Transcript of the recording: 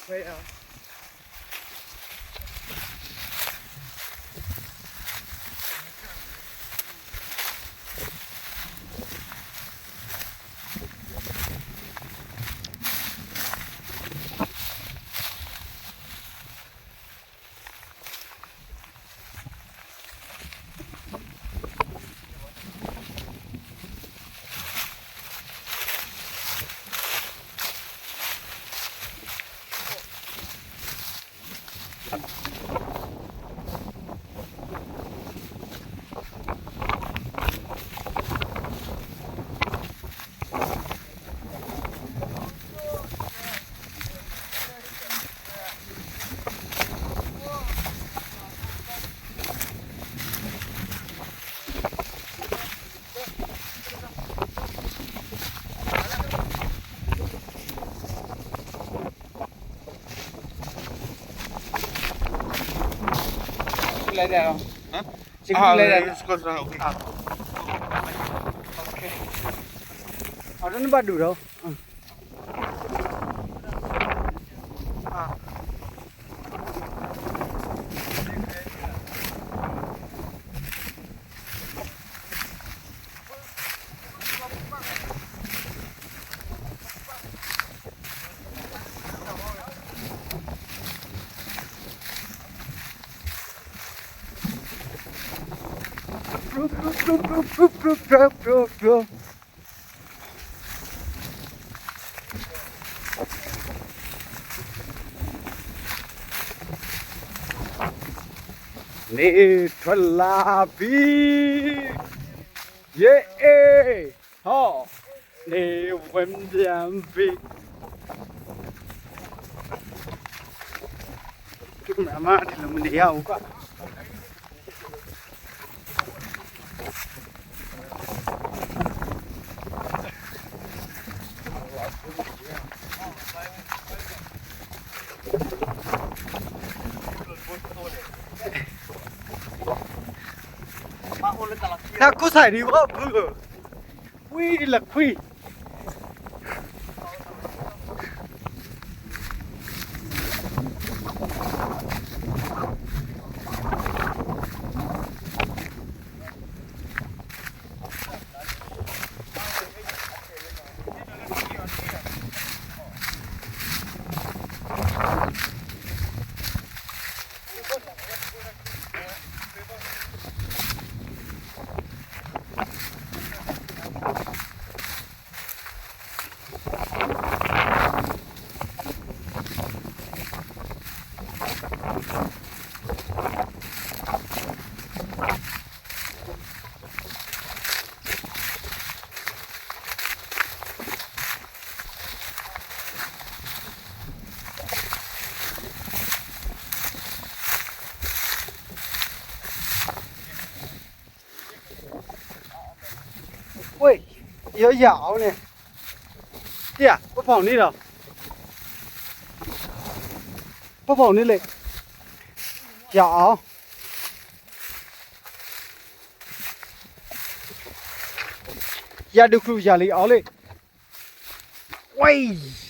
လဲၤဒၣ်လီၤ, စကလဲၤဒၣ်လီၤ, အဒိနဘၣ်ဒုးဒီး န့ၣ်ထွဲလၢ်ဘံ, ယဲအ့ၣ်, ဟီ, န့ၣ်ဝဲမၠၣ်ဘံ, မၤဒ်လၢမန့ၢ်ယၤအိၣ်က တၢ်ကိၢ်ဆၢ်ဒံးဘၣ်ဖု, ဝံဒ်လၢခွံ ဝ့ၢ်, ယယၤအီၤန့ၣ်, တၢ်, ပဖီၣ်န့ၣ်လီၤ, ပဖီၣ်န့ၣ်လံ, ယၤအီၤ, ယၤဒုးကျူယၤလံအီၤလံ, ဝ့ၢ်